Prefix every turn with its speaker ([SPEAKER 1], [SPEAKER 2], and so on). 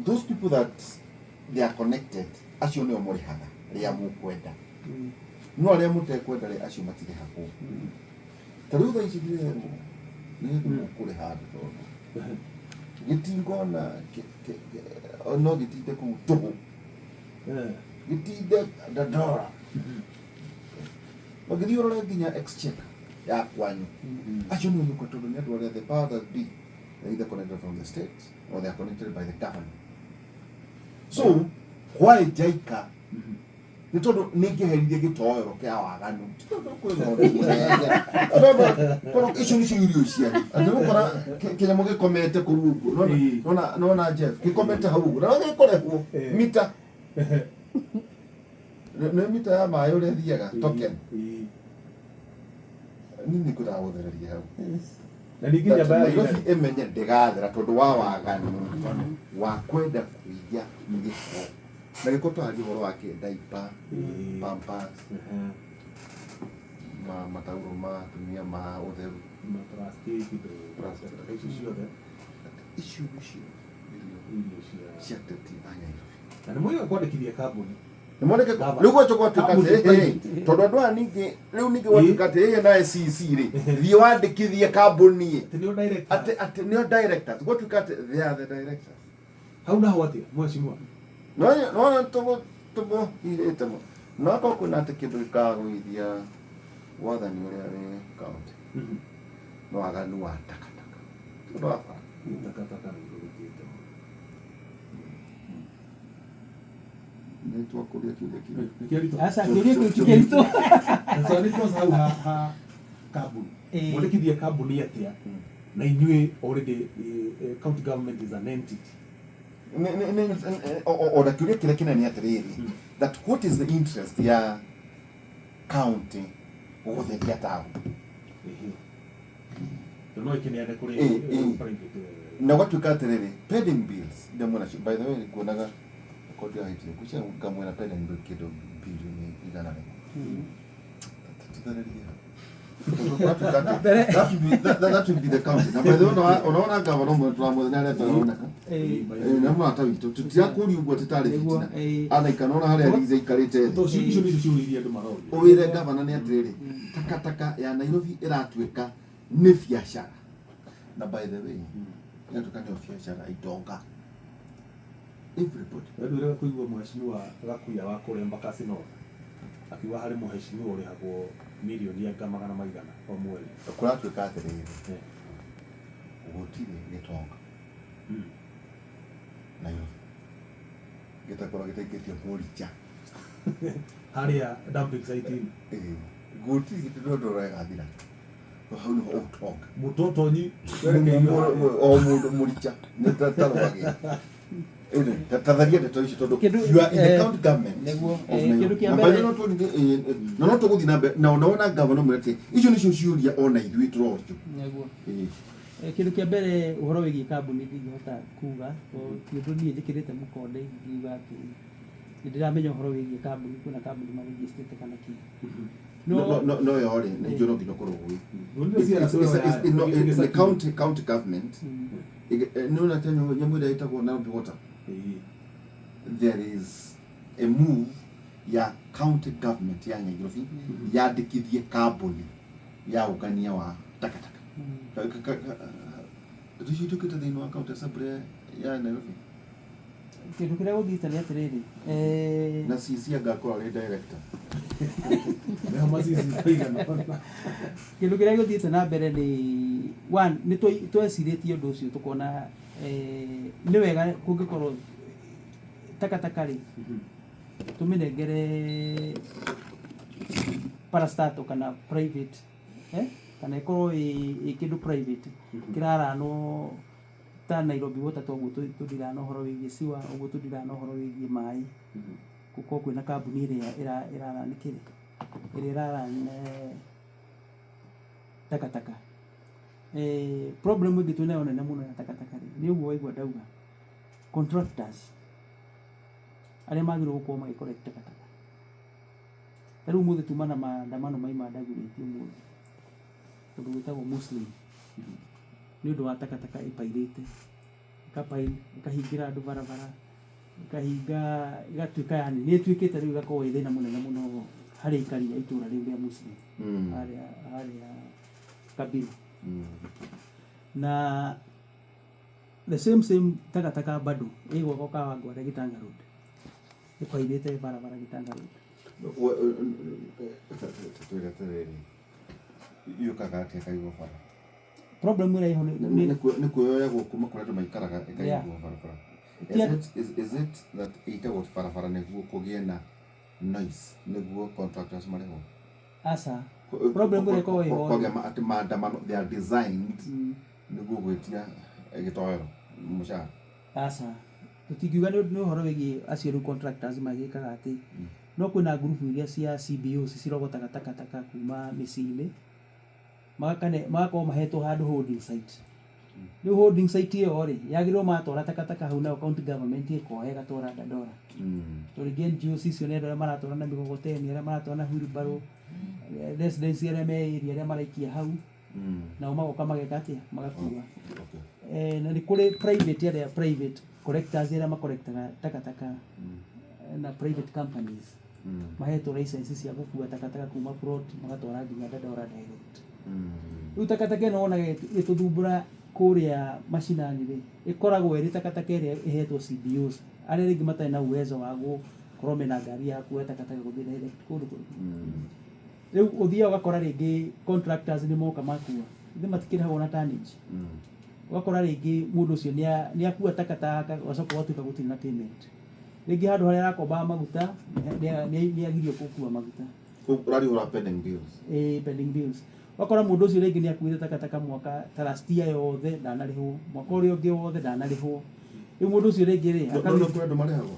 [SPEAKER 1] Those people that they are connected, acio nĩo mũrĩhaga rĩrĩa mũkwenda, no arĩa mũtekwenda rĩ, acio matirĩhagwo. Ta rĩu thaa ici ndĩrerwo nĩ hĩndĩ mũkũrĩha andũ, tondũ gĩtingona no gĩtinde kũu tũhũ, gĩtinde Dandora. Ũngĩthiĩ ũrore nginya exchequer ya kwanyu, acio nĩo mũkũ, tondũ nĩ andũ arĩa the power that be, they're either connected from the state or they are connected by the government. So why JICA? Nĩ tondũ nĩ ngĩheririe gĩtoero kĩa waganu. Ti tondũ kwĩ maũndũ mũnene. Tondũ icio nĩcio irio cianyu, atĩ ũkora kĩnyamũ gĩkomete kũu ũguo. Nona Jeff gĩkomete hau ũguo na no gĩkũrehwo mita, nĩ mita ya maĩ ũrĩa ĩthiaga token. Niĩ nĩ ngwendaga gũthereria hau.
[SPEAKER 2] Na ningĩ nyamba ya
[SPEAKER 1] Nairobi ĩmenye ndĩgathera tondũ wa waganu wa kwenda kũiya gĩko, na gĩko tũraria ũhoro wa kĩ diaper, pampers, ma mataurũ ma atumia ma ũtheru.
[SPEAKER 2] Maplastiki, takataka icio ciothe.
[SPEAKER 1] Icio nĩcio irio
[SPEAKER 2] irio cia
[SPEAKER 1] cia ateti a Nairobi.
[SPEAKER 2] Na nĩ moiga kwandĩkithia kambuni.
[SPEAKER 1] Nĩmoneke.
[SPEAKER 2] Gava.
[SPEAKER 1] Rĩu gwatũ gwatuĩka
[SPEAKER 2] Kambuni
[SPEAKER 1] atĩ
[SPEAKER 2] private.
[SPEAKER 1] Tondũ andũ aya ningĩ rĩu ningĩ gwatuĩka atĩ ĩĩ na SEC rĩ, thiĩ wandĩkithie kambuni.
[SPEAKER 2] Atĩ nĩo director.
[SPEAKER 1] Atĩ nĩo directors, gwatuĩka atĩ they are the directors.
[SPEAKER 2] Hau naho atĩa, mheshimiwa?
[SPEAKER 1] No tũgũ tũgũ irĩte mo no akorwo kwĩna atĩ kĩndũ gĩkagũithia wathani ũrĩa wĩ county no waganu wa takataka, ti ũndũ wa bara.
[SPEAKER 2] Takataka nĩ ithũrũkĩte mũno.
[SPEAKER 1] Nĩ twakũria kĩũria kĩu.
[SPEAKER 2] Nĩkĩo ritũ.
[SPEAKER 3] Aca, kĩũria kĩu ti kĩritũ.
[SPEAKER 2] Na so nĩ twoca hau ha kambuni. Mwandĩkithie kambuni atĩa na inyuĩ already county government is an entity?
[SPEAKER 1] Ona kĩũria kĩrĩa kĩnene nĩ atĩrĩrĩ, that what is the interest ya county gũtheria taũni?
[SPEAKER 2] Ehe. To no ĩkĩneane kũrĩ private.
[SPEAKER 1] Na gwatuĩka atĩrĩrĩ, pending bills iria mwena cio, by the way, nguonaga kodi ya hĩtire kucia ngamwĩra pending bill kĩndũ bilioni 100. Tũthererie tondũ gwatuĩka atĩ that will be the county. Na by the way, unaona gavana ũmwe tũramwetha nĩ arĩa aroneka. Nĩ mũrata witũ, tũtirakũria ũguo atĩ tarĩ
[SPEAKER 3] Nĩguo,
[SPEAKER 1] fitina. Anaika nona harĩa Liza aikarĩte thĩ.
[SPEAKER 2] To icio nĩcio ciũria iria andũ maroria.
[SPEAKER 1] Ũwĩre gavana nĩ atĩrĩrĩ, takataka ya Nairobi ĩratuĩka nĩ biacara, na by the way ĩratuĩka nĩyo biacara itonga, everybody.
[SPEAKER 2] We ndwĩrega kũigua mheshimiwa Gakuya wa kũrĩa Embakasi North akiuga harĩ mheshimiwa ũrĩhagwo mirioni anga magana maigana o mweri.
[SPEAKER 1] Kũratuĩka atĩrĩrĩ, gũtirĩ gĩtonga Nairobi gĩtakorwo gĩtaikĩtio mũricha.
[SPEAKER 2] Harĩa dumping site-inĩ.
[SPEAKER 1] Ĩĩ, gũtirĩ gĩtũ ndũregathira hau nĩho ũtonga.
[SPEAKER 2] Mũtotonyi werekeirio harĩa.
[SPEAKER 1] O mũndũ mũricha nĩ tarwagĩ. Tatharia ndeto icio tondũ you are in the county government
[SPEAKER 3] Nĩguo,
[SPEAKER 1] of
[SPEAKER 3] kĩndũ
[SPEAKER 1] Nairobi.
[SPEAKER 3] kĩa
[SPEAKER 1] Na
[SPEAKER 3] mbere-
[SPEAKER 1] by the way, no na no tũgũthiĩ na mbere na ona gavana mwĩre atĩ icio nĩcio ciũria ona ithuĩ tũrorio.
[SPEAKER 3] Nĩguo. Kĩndũ kĩa mbere, ũhoro wĩgiĩ kambuni ndingĩhota kuga tondũ ti ũndũ niĩ njĩkĩrĩte mũkonde ingiuga atĩ nĩ ndĩramenya ũhoro wĩgiĩ kambuni, kwĩna kambuni marĩnjĩstĩte kana kĩ.
[SPEAKER 1] No yo rĩ, nĩ njũĩ no nginya ũkorwo ũĩ.
[SPEAKER 2] Nĩ ciana
[SPEAKER 1] No, the county government nĩ ũna ta nyamũ ĩrĩa ĩtagwo Nairobi Water, there is a move ya county government ya Nairobi yandĩkithie kambuni ya ũngania wa takataka. Ndeto icio ituĩkĩte thĩinĩ wa county assembly ya Nairobi.
[SPEAKER 3] Kĩndũ kĩrĩa gũthiĩte nĩ atĩrĩrĩ,
[SPEAKER 1] Na CC angakorwo arĩ director.
[SPEAKER 2] Nĩho macici maigana.
[SPEAKER 3] Kĩndũ kĩrĩa gĩthiĩte na mbere nĩ one, nĩ twecirĩtie ũndũ ũcio tũkona nĩ wega kũngĩkorwo takataka rĩ, tũmĩnengere parastatal kana private, kana ĩkorwo ĩ kĩndũ private kĩraranwo ta Nairobi Water, toguo tũndiraga na ũhoro wĩgiĩ sewer, ũguo tũndiraga na ũhoro wĩgiĩ maĩ, gũkorwo kwĩna kambuni ĩrĩa ĩrarani kĩrĩ ĩrĩa ĩrarun takataka. Problem ĩngĩ twĩnayo nene mũno ya takataka rĩ, nĩ ũguo waigua ndauga, contractors arĩa magĩrĩirwo gũkorwo magĩ collect takataka. Ta rĩu ũmũthĩ tuma na maandamano maima ndagurĩtie ũmũthĩ kũndũ gwĩtagwo Muslim nĩ ũndũ wa takataka ĩpairĩte. Ĩkapail, ĩkahingĩra andũ barabara, ĩkahinga, ĩgatuĩka, yani nĩ ĩtuĩkĩte rĩu ĩgakorwo ĩ thĩna mũnene mũno harĩ aikari a itũra rĩu rĩa Muslim harĩa Kabiru. Na the same same takataka bado ĩgwakwo Kawangware, Gitanga Road, ĩpairĩte barabara Gitanga Road.
[SPEAKER 1] Twĩre atĩrĩrĩ, yũkaga atĩa ĩkaigwo bara?
[SPEAKER 3] Problem ĩrĩa ĩho
[SPEAKER 1] nĩ kuoyagwo kuma kũrĩa andũ maikaraga ĩkaigwo barabara? Is it that ĩitagwo barabara nĩguo kũgĩe na noise, nĩguo contractors marĩhwo?
[SPEAKER 3] Aca, problem ĩrĩa ĩkoragwo ĩho
[SPEAKER 1] Kũgĩa atĩ maandamano, they are designed nĩguo gwĩtia gĩtoero mũcara?
[SPEAKER 3] Aca, tũtingiuga nĩ ũhoro wĩgiĩ acio rĩu contractors magĩkaga atĩ, no kwĩna ngurubu iria cia CBOs cirogotaga takataka kuma mĩciĩ-inĩ, magakorwo mahetwo handũ holding site. Rĩu holding site ĩyo rĩ, yagĩrĩirwo matwara takataka hau, nayo county government ĩkoya ĩgatwara Dandora. To rĩngĩ NGOs icio nĩ andũ arĩa maratwara na mĩgogoteni, arĩa maratwara na wheelbarrow, residents arĩa me area arĩa maraikia hau, nao magoka mageka atĩa? Magakua. Na nĩ kũrĩ private, arĩa private collectors arĩa macollectaga takataka, na private companies mahetwo license cia gũkua takataka kuma plot magatwara nginya Dandora direct. Rĩu takataka ĩno wonaga ĩgĩtũthumbũra kũrĩa macinani rĩ, ĩkoragwo ĩrĩ takataka ĩrĩa ĩhetwo CBOs arĩa rĩngĩ matarĩ na uwezo wa gũkorwo mena ngari ya kuoya takataka gũthiĩ direct kũndũ kũu. Rĩu ũthiaga ũgakora rĩngĩ contractors nĩ moka makua, ithe matikĩrĩhagwo na tonnage. Ũgakora rĩngĩ mũndũ ũcio nĩ akua takataka, ũgacoka ũgatuĩka gũtirĩ na payment. Rĩngĩ handũ harĩa arakombaga maguta nĩ agirio gũkua maguta.
[SPEAKER 1] Ũrarĩhũra pending bills.
[SPEAKER 3] Ĩ, pending bills. Ũgakora mũndũ ũcio rĩngĩ nĩ akuĩte takataka mwaka ta last year yothe ndanarĩhwo, mwaka ũrĩa ũngĩ wothe ndanarĩhwo. Rĩu mũndũ ũcio rĩngĩ rĩ
[SPEAKER 1] No, no kũrĩ andũ marĩhagwo.